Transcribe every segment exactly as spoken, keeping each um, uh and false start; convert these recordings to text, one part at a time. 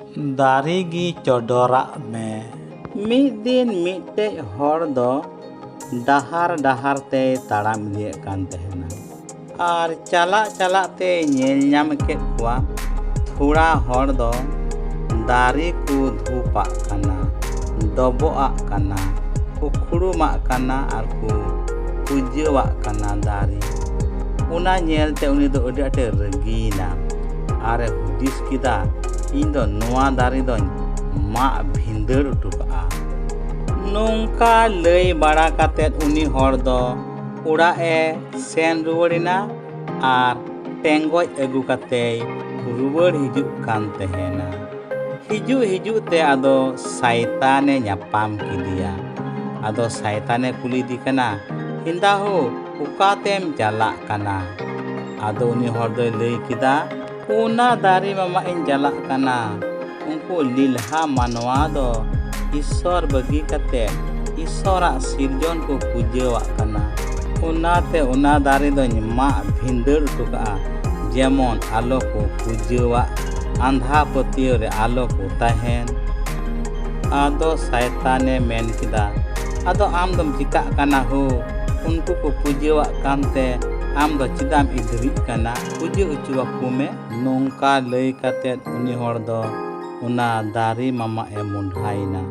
ᱫᱟᱨᱮ ᱜᱮ ᱪᱚᱰᱚᱨᱟᱜ ᱢᱮ᱾ ᱢᱤᱫ ᱫᱤᱱ ᱢᱤᱫᱴᱮᱡ ᱦᱚᱲ ᱫᱚ ᱰᱟᱦᱟᱨ ᱰᱟᱦᱟᱨ ᱛᱮᱭ ᱛᱟᱲᱟᱢ ᱤᱫᱤᱭᱮᱫ ᱠᱟᱱ ᱛᱟᱦᱮᱱᱟ᱾ ᱟᱨ ᱪᱟᱞᱟᱜ ᱪᱟᱞᱟᱜ ᱛᱮᱭ ᱧᱮᱞ ᱧᱟᱢ ᱠᱮᱫ ᱠᱚᱣᱟ, ᱛᱷᱚᱲᱟ ᱦᱚᱲ ᱫᱚ ᱫᱟᱨᱮ ᱠᱚ ᱫᱷᱩᱯᱟᱜ ᱠᱟᱱᱟ, ᱰᱚᱵᱚᱜ ᱟᱜ ᱠᱟᱱᱟ, ᱩᱠᱷᱲᱩᱢᱟᱜ ᱠᱟᱱᱟ ᱟᱨ ᱠᱚ ᱯᱩᱡᱟᱹᱣᱟᱜ ᱠᱟᱱᱟ ᱫᱟᱨᱮ᱾ ᱚᱱᱟ ᱧᱮᱞ ᱛᱮ ᱩᱱᱤ ᱫᱚ ᱟᱹᱰᱤ ᱟᱸᱴᱮ ᱨᱟᱹᱜᱤᱭᱮᱱᱟ ᱟᱨᱮ ᱦᱩᱫᱤᱥ ᱠᱮᱫᱟ, "ᱤᱧ ᱫᱚ ᱱᱚᱣᱟ ᱫᱟᱨᱮ ᱫᱚᱧ ᱢᱟᱜ ᱵᱷᱤᱸᱫᱟᱹᱲ ᱦᱚᱴᱚ ᱠᱟᱜᱼᱟ᱾" ᱱᱚᱝᱠᱟ ᱞᱟᱹᱭ ᱵᱟᱲᱟ ᱠᱟᱛᱮᱫ ᱩᱱᱤ ᱦᱚᱲ ᱫᱚ ᱚᱲᱟᱜ ᱮ ᱥᱮᱱ ᱨᱩᱣᱟᱹᱲ ᱮᱱᱟ ᱟᱨ ᱴᱮᱸᱜᱚᱡ ᱟᱹᱜᱩ ᱠᱟᱛᱮᱭ ᱨᱩᱣᱟᱹᱲ ᱦᱤᱡᱩᱜ ᱠᱟᱱ ᱛᱟᱦᱮᱱᱟ᱾ ᱦᱤᱡᱩᱜ ᱦᱤᱡᱩᱜ ᱛᱮ ᱟᱫᱚ ᱥᱟᱭᱛᱟᱱᱮ ᱧᱟᱯᱟᱢ ᱠᱮᱫᱮᱭᱟ᱾ ᱟᱫᱚ ᱥᱟᱭᱛᱟᱱᱮ ᱠᱩᱞᱤᱫᱮ ᱠᱟᱱᱟ, "ᱦᱮᱸᱫᱟ ᱦᱳ, ᱚᱠᱟᱛᱮᱢ ᱪᱟᱞᱟᱜ ᱠᱟᱱᱟ?" ᱟᱫᱚ ᱩᱱᱤ ᱦᱚᱲ ᱫᱚᱭ ᱞᱟᱹᱭ ᱠᱮᱫᱟ, "ᱚᱱᱟ ᱫᱟᱨᱮ ᱢᱟᱢᱟᱜ ᱤᱧ ᱪᱟᱞᱟᱜ ᱠᱟᱱᱟ᱾ ᱩᱱᱠᱩ ᱞᱤᱞᱦᱟ ᱢᱟᱱᱣᱟ ᱫᱚ ᱤᱥᱥᱚᱨ ᱵᱟᱹᱜᱤ ᱠᱟᱛᱮ ᱤᱥᱥᱚᱨᱟᱜ ᱥᱤᱨᱡᱚᱱ ᱠᱚ ᱯᱩᱡᱟᱹᱣᱟᱜ ᱠᱟᱱᱟ᱾ ᱚᱱᱟᱛᱮ ᱚᱱᱟ ᱫᱟᱨᱮ ᱫᱚᱧ ᱢᱟᱜ ᱵᱷᱤᱸᱫᱟᱹᱲ ᱦᱚᱴᱚ ᱠᱟᱜᱼᱟ, ᱡᱮᱢᱚᱱ ᱟᱞᱚ ᱠᱚ ᱯᱩᱡᱟᱹᱣᱟᱜ, ᱟᱸᱫᱷᱟ ᱯᱟᱹᱛᱭᱟᱹᱣ ᱨᱮ ᱟᱞᱚ ᱠᱚ ᱛᱟᱦᱮᱱ᱾" ᱟᱫᱚ ᱥᱟᱭᱛᱟᱱᱮ ᱢᱮᱱ ᱠᱮᱫᱟ, "ᱟᱫᱚ ᱟᱢ ᱫᱚᱢ ᱪᱤᱠᱟᱹᱜ ᱠᱟᱱᱟ ᱦᱳ? ᱩᱱᱠᱩ ᱠᱚ ᱯᱩᱡᱟᱹᱣᱟᱜ ᱠᱟᱱᱛᱮ ᱟᱢ ᱫᱚ ᱪᱮᱫᱟᱜ ᱮᱢ ᱤᱫᱨᱤᱜ ᱠᱟᱱᱟ? ᱯᱩᱡᱟᱹ ᱦᱚᱪᱚ ᱟᱠᱚ ᱢᱮ᱾" ᱱᱚᱝᱠᱟ ᱞᱟᱹᱭ ᱠᱟᱛᱮ ᱩᱱᱤ ᱦᱚᱲ ᱫᱚ ᱚᱱᱟ ᱫᱟᱨᱮ ᱢᱟᱢᱟᱜ ᱮ ᱢᱚᱸᱰᱷᱟᱭᱮᱱᱟ᱾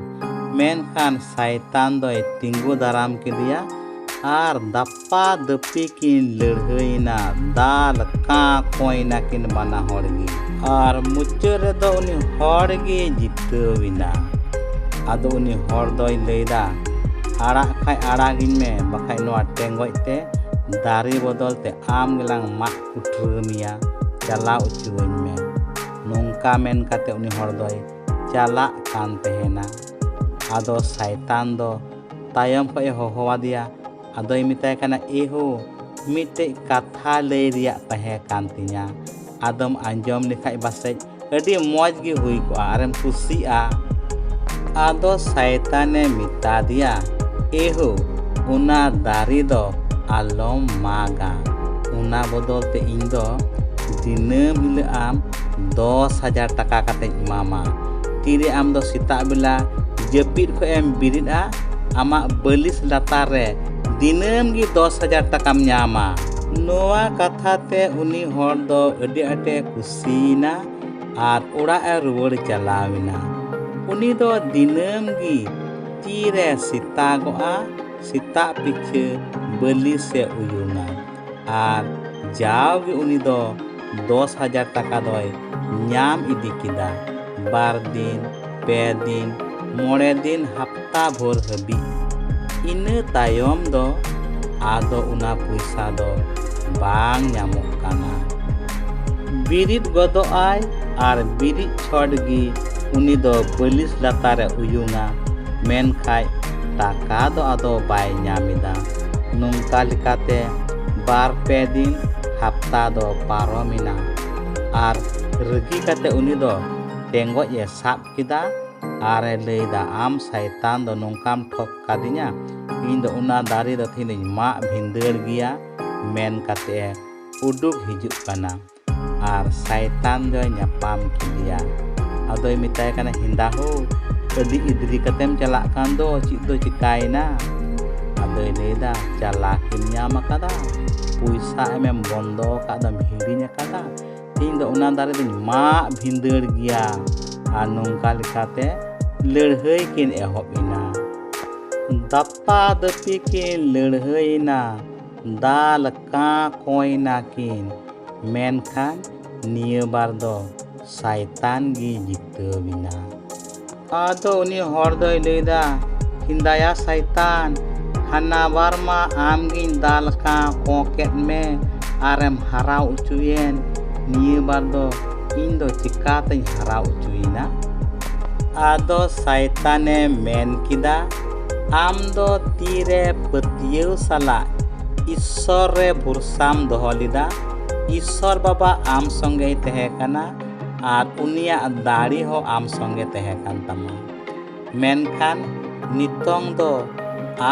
ᱢᱮᱱᱠᱷᱟᱱ ᱥᱟᱭᱛᱟᱱ ᱫᱚᱭ ᱛᱤᱸᱜᱩ ᱫᱟᱨᱟᱢ ᱠᱮᱫᱮᱭᱟ ᱟᱨ ᱫᱟᱯᱟ ᱫᱟᱹᱯᱤ ᱠᱤᱱ ᱞᱟᱹᱲᱦᱟᱹᱭᱮᱱᱟ᱾ ᱫᱟᱞ ᱠᱟᱸ ᱠᱚᱭ ᱱᱟᱠᱤᱱ ᱵᱟᱱᱟ ᱦᱚᱲ ᱜᱮ᱾ ᱟᱨ ᱢᱩᱪᱟᱹᱫ ᱨᱮᱫᱚ ᱩᱱᱤ ᱦᱚᱲ ᱜᱮ ᱡᱤᱛᱟᱹᱣ ᱮᱱᱟ᱾ ᱟᱫᱚ ᱩᱱᱤ ᱦᱚᱲ ᱫᱚᱭ ᱞᱟᱹᱭᱫᱟ, "ᱟᱲᱟᱜ ᱠᱷᱟᱡ ᱟᱲᱟᱜᱤᱧ ᱢᱮ, ᱵᱟᱠᱷᱟᱡ ᱱᱚᱣᱟ ᱴᱮᱸᱜᱚᱡ ᱛᱮ ᱫᱟᱨᱮ ᱵᱚᱫᱚᱞ ᱛᱮ ᱟᱢ ᱜᱮᱞᱟᱝ ᱢᱟᱜ ᱠᱩᱴᱨᱟᱹ ᱢᱮᱭᱟ, ᱪᱟᱞᱟᱣ ᱚᱪᱚᱣᱟᱹᱧ ᱢᱮ᱾" ᱱᱚᱝᱠᱟ ᱢᱮᱱ ᱠᱟᱛᱮ ᱩᱱᱤ ᱦᱚᱲ ᱫᱚᱭ ᱪᱟᱞᱟᱜ ᱠᱟᱱ ᱛᱟᱦᱮᱱᱟ᱾ ᱟᱫᱚ ᱥᱟᱭᱛᱟᱱ ᱫᱚ ᱛᱟᱭᱚᱢ ᱠᱷᱚᱡ ᱮ ᱦᱚᱦᱚᱣᱟᱫᱮᱭᱟ᱾ ᱟᱫᱚᱭ ᱢᱮᱛᱟᱭ ᱠᱟᱱᱟ, "ᱮ ᱦᱳ, ᱢᱤᱫᱴᱮᱡ ᱠᱟᱛᱷᱟ ᱞᱟᱹᱭ ᱨᱮᱭᱟᱜ ᱛᱟᱦᱮᱸ ᱠᱟᱱ ᱛᱤᱧᱟ, ᱟᱫᱚᱢ ᱟᱸᱡᱚᱢ ᱞᱮᱠᱷᱟᱡ ᱯᱟᱥᱮᱡ ᱟᱹᱰᱤ ᱢᱚᱡᱽ ᱜᱮ ᱦᱩᱭ ᱠᱚᱜᱼᱟ ᱟᱨᱮᱢ ᱠᱩᱥᱤᱜᱼᱟ᱾" ᱟᱫᱚ ᱥᱟᱭᱛᱟᱱᱮ ᱢᱮᱛᱟ ᱫᱮᱭᱟ, "ᱮ ᱦᱳ, ᱚᱱᱟ ᱫᱟᱨᱮ ᱫᱚ ᱟᱞᱚᱢ ᱢᱟᱜᱟ, ᱚᱱᱟ ᱵᱚᱫᱚᱞ ᱛᱮ ᱤᱧ ᱫᱚ ᱫᱤᱱᱟᱹᱢ ᱦᱤᱞᱳᱜ ᱟᱢ ᱫᱚᱥ ᱦᱟᱡᱟᱨ ᱴᱟᱠᱟ ᱠᱟᱛᱮᱧ ᱮᱢᱟᱢᱟ᱾ ᱛᱤᱨᱮ ᱟᱢ ᱫᱚ ᱥᱮᱛᱟᱜ ᱵᱮᱞᱟ ᱡᱟᱹᱯᱤᱫ ᱠᱷᱚᱱ ᱮᱢ ᱵᱮᱨᱮᱫᱼᱟ, ᱟᱢᱟᱜ ᱵᱟᱹᱞᱤᱥ ᱞᱟᱛᱟᱨ ᱨᱮ ᱫᱤᱱᱟᱹᱢ ᱜᱮ ᱫᱚᱥ ᱦᱟᱡᱟᱨ ᱴᱟᱠᱟᱢ ᱧᱟᱢᱟ᱾ ᱱᱚᱣᱟ ᱠᱟᱛᱷᱟ ᱛᱮ ᱩᱱᱤ ᱦᱚᱲ ᱫᱚ ᱟᱹᱰᱤ ᱟᱸᱴᱮ ᱠᱩᱥᱤᱭᱮᱱᱟ ᱟᱨ ᱚᱲᱟᱜ ᱮ ᱨᱩᱣᱟᱹᱲ ᱪᱟᱞᱟᱣ ᱮᱱᱟ᱾ ᱩᱱᱤ ᱫᱚ ᱫᱤᱱᱟᱹᱢ ᱜᱮ ᱛᱤᱨᱮ ᱥᱮᱛᱟᱜᱚᱜᱼᱟ, ᱥᱮᱛᱟᱜ ᱯᱤᱪᱷᱟᱹ ᱵᱟᱹᱞᱤᱥ ᱮ ᱩᱭᱩᱝᱟ᱾ ᱟᱨ ᱡᱟᱣᱜᱮ ᱩᱱᱤ ᱫᱚ ᱫᱚᱥ ᱦᱟᱡᱟᱨ ᱴᱟᱠᱟ ᱫᱚᱭ ᱧᱟᱢ ᱤᱫᱤ ᱠᱮᱫᱟ᱾ ᱵᱟᱨ ᱫᱤᱱ, ᱯᱮ ᱫᱤᱱ, ᱢᱚᱬᱮ ᱫᱤᱱ, ᱦᱟᱯᱛᱟ ᱵᱷᱳᱨ ᱦᱟᱹᱵᱤᱡ᱾ ᱤᱱᱟᱹ ᱛᱟᱭᱚᱢ ᱫᱚ ᱟᱫᱚ ᱚᱱᱟ ᱯᱚᱭᱥᱟ ᱫᱚ ᱵᱟᱝ ᱧᱟᱢᱚᱜ ᱠᱟᱱᱟ᱾ ᱵᱤᱨᱤᱫ ᱜᱚᱫᱚᱜ ᱟᱭ ᱟᱨ ᱵᱤᱨᱤᱫ ᱪᱷᱚᱴ ᱜᱮ ᱩᱱᱤ ᱫᱚ ᱵᱟᱹᱞᱤᱥ ᱞᱟᱛᱟᱨ ᱨᱮ ᱩᱭᱩᱝᱟ, ᱢᱮᱱᱠᱷᱟᱡ ᱴᱟᱠᱟ ᱫᱚ ᱟᱫᱚ ᱵᱟᱭ ᱧᱟᱢ ᱮᱫᱟ᱾ ᱱᱚᱝᱠᱟ ᱞᱮᱠᱟᱛᱮ ᱵᱟᱨ ᱯᱮ ᱫᱤᱱ, ᱦᱟᱯᱛᱟ ᱫᱚ ᱯᱟᱨᱚᱢᱮᱱᱟ ᱟᱨ ᱨᱟᱹᱜᱤ ᱠᱟᱛᱮ ᱩᱱᱤ ᱫᱚ ᱴᱮᱸᱜᱚᱡ ᱮ ᱥᱟᱵ ᱠᱮᱫᱟ ᱟᱨ ᱮ ᱞᱟᱹᱭᱫᱟ, "ᱟᱢ ᱥᱟᱭᱛᱟᱱ ᱫᱚ ᱱᱚᱝᱠᱟᱢ ᱴᱷᱚᱠ ᱠᱟᱫᱤᱧᱟ, ᱤᱧ ᱫᱚ ᱚᱱᱟ ᱫᱟᱨᱮ ᱫᱚ ᱛᱮᱦᱮᱧ ᱫᱚᱧ ᱢᱟᱜ ᱵᱷᱤᱸᱫᱟᱹᱲ ᱜᱮᱭᱟ," ᱢᱮᱱ ᱠᱟᱛᱮ ᱮ ᱩᱰᱩᱠ ᱦᱤᱡᱩᱜ ᱠᱟᱱᱟ᱾ ᱟᱨ ᱥᱟᱭᱛᱟᱱ ᱫᱚᱭ ᱧᱟᱯᱟᱢ ᱠᱮᱫᱮᱭᱟ᱾ ᱟᱫᱚᱭ ᱢᱮᱛᱟᱭ ᱠᱟᱱᱟ, "ᱦᱮᱸᱫᱟ ᱦᱳ, ᱟᱹᱰᱤ ᱤᱫᱽᱨᱤ ᱠᱟᱛᱮᱢ ᱪᱟᱞᱟᱜ ᱠᱟᱱ ᱫᱚ, ᱪᱮᱫ ᱫᱚ ᱪᱤᱠᱟᱭᱮᱱᱟ?" ᱟᱫᱚᱭ ᱞᱟᱹᱭᱫᱟ, "ᱪᱟᱞᱟᱠ ᱮᱢ ᱧᱟᱢ ᱟᱠᱟᱫᱟ, ᱯᱚᱭᱥᱟ ᱮᱢᱮᱢ ᱵᱚᱱᱫᱚ ᱟᱠᱟᱫ ᱫᱚᱢ ᱦᱤᱲᱤᱧ ᱟᱠᱟᱫᱟ, ᱤᱧ ᱫᱚ ᱚᱱᱟ ᱫᱟᱨᱮ ᱫᱚᱧ ᱢᱟᱜ ᱵᱷᱤᱸᱫᱟᱹᱲ ᱜᱮᱭᱟ᱾" ᱟᱨ ᱱᱚᱝᱠᱟ ᱞᱮᱠᱟᱛᱮ ᱞᱟᱹᱲᱦᱟᱹᱭ ᱠᱤᱱ ᱮᱦᱚᱵ ᱮᱱᱟ᱾ ᱫᱟᱯᱟ ᱫᱟᱹᱯᱤ ᱠᱤᱱ ᱞᱟᱹᱲᱦᱟᱹᱭᱮᱱᱟ, ᱫᱟᱞ ᱠᱟᱸ ᱠᱚᱸᱭ ᱱᱟᱠᱤᱱ, ᱢᱮᱱᱠᱷᱟᱱ ᱱᱤᱭᱟᱹ ᱵᱟᱨ ᱫᱚ ᱥᱟᱭᱛᱟᱱ ᱜᱮ ᱡᱤᱛᱟᱹᱣ ᱮᱱᱟ᱾ ᱟᱫᱚ ᱩᱱᱤ ᱦᱚᱲ ᱫᱚᱭ ᱞᱟᱹᱭᱫᱟ, "ᱦᱮᱸᱫᱟᱭᱟ ᱥᱟᱭᱛᱟᱱ, ᱦᱟᱱᱟ ᱵᱟᱨ ᱢᱟ ᱟᱢᱜᱤᱧ ᱫᱟᱞ ᱠᱟᱸ ᱠᱚᱸ ᱠᱮᱫ ᱢᱮ ᱟᱨᱮᱢ ᱦᱟᱨᱟᱣ ᱚᱪᱚᱭᱮᱱ, ᱱᱤᱭᱟᱹ ᱵᱟᱨ ᱫᱚ ᱤᱧ ᱫᱚ ᱪᱤᱠᱟᱛᱮᱧ ᱦᱟᱨᱟᱣ ᱚᱪᱚᱭᱮᱱᱟ?" ᱟᱫᱚ ᱥᱟᱭᱛᱟᱱᱮ ᱢᱮᱱ ᱠᱮᱫᱟ, "ᱟᱢ ᱫᱚ ᱛᱤᱨᱮ ᱯᱟᱹᱛᱭᱟᱹᱣ ᱥᱟᱞᱟᱜ ᱤᱥᱥᱚᱨ ᱨᱮ ᱵᱷᱚᱨᱥᱟᱢ ᱫᱚᱦᱚ ᱞᱮᱫᱟ, ᱤᱥᱥᱚᱨ ᱵᱟᱵᱟ ᱟᱢ ᱥᱚᱸᱜᱮᱭ ᱛᱟᱦᱮᱸ ᱠᱟᱱᱟ ᱟᱨ ᱩᱱᱤᱭᱟᱜ ᱫᱟᱲᱮ ᱦᱚᱸ ᱟᱢ ᱥᱚᱸᱜᱮ ᱛᱟᱦᱮᱸ ᱠᱟᱱ ᱛᱟᱢᱟ᱾ ᱢᱮᱱᱠᱷᱟᱱ ᱱᱤᱛᱚᱝ ᱫᱚ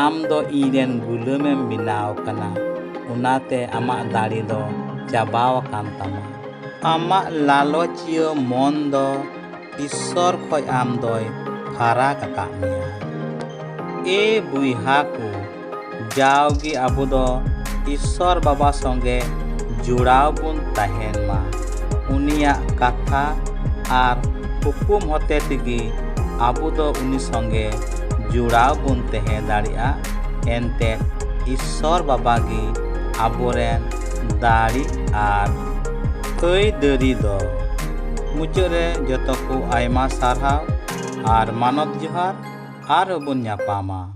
ᱟᱢ ᱫᱚ ᱤᱧ ᱨᱮᱱ ᱜᱩᱞᱟᱹᱢᱮᱢ ᱵᱮᱱᱟᱣ ᱠᱟᱱᱟ, ᱚᱱᱟᱛᱮ ᱟᱢᱟᱜ ᱫᱟᱲᱮ ᱫᱚ ᱪᱟᱵᱟᱣ ᱟᱠᱟᱱ ᱛᱟᱢᱟ᱾" ᱟᱢᱟᱜ ᱞᱟᱞᱚᱪᱤᱭᱟᱹ ᱢᱚᱱ ᱫᱚ ᱤᱥᱥᱚᱨ ᱠᱷᱚᱡ ᱟᱢ ᱫᱚᱭ ᱯᱷᱟᱨᱟᱠ ᱟᱠᱟᱫ ᱢᱮᱭᱟ᱾ ᱮ ᱵᱚᱭᱦᱟ ᱠᱚ, ᱡᱟᱣᱜᱮ ᱟᱵᱚ ᱫᱚ ᱤᱥᱥᱚᱨ ᱵᱟᱵᱟ ᱥᱚᱸᱜᱮ ᱡᱚᱲᱟᱣ ᱵᱚᱱ ᱛᱟᱦᱮᱱ ᱢᱟ᱾ ᱩᱱᱤᱭᱟᱜ ᱠᱟᱛᱷᱟ ᱟᱨ ᱦᱩᱠᱩᱢ ᱦᱚᱛᱮ ᱛᱮᱜᱮ ᱟᱵᱚ ᱫᱚ ᱩᱱᱤ ᱥᱚᱸᱜᱮ ᱡᱚᱲᱟᱣ ᱵᱚᱱ ᱛᱟᱦᱮᱸ ᱫᱟᱲᱮᱭᱟᱜᱼᱟ᱾ ᱮᱱᱛᱮ ᱤᱥᱥᱚᱨ ᱵᱟᱵᱟ ᱜᱮ ᱟᱵᱚᱨᱮᱱ ᱫᱟᱲᱮ ᱟᱨ ᱟᱹᱭᱫᱟᱹᱨᱤ ᱫᱚ᱾ ᱢᱩᱪᱟᱹᱫ ᱨᱮ ᱡᱚᱛᱚ ᱠᱚ ᱟᱭᱢᱟ ᱥᱟᱨᱦᱟᱣ ᱟᱨ ᱢᱟᱱᱚᱛ ᱡᱚᱦᱟᱨ᱾ ᱟᱨᱦᱚᱸ ᱵᱚᱱ ᱧᱟᱯᱟᱢᱟ᱾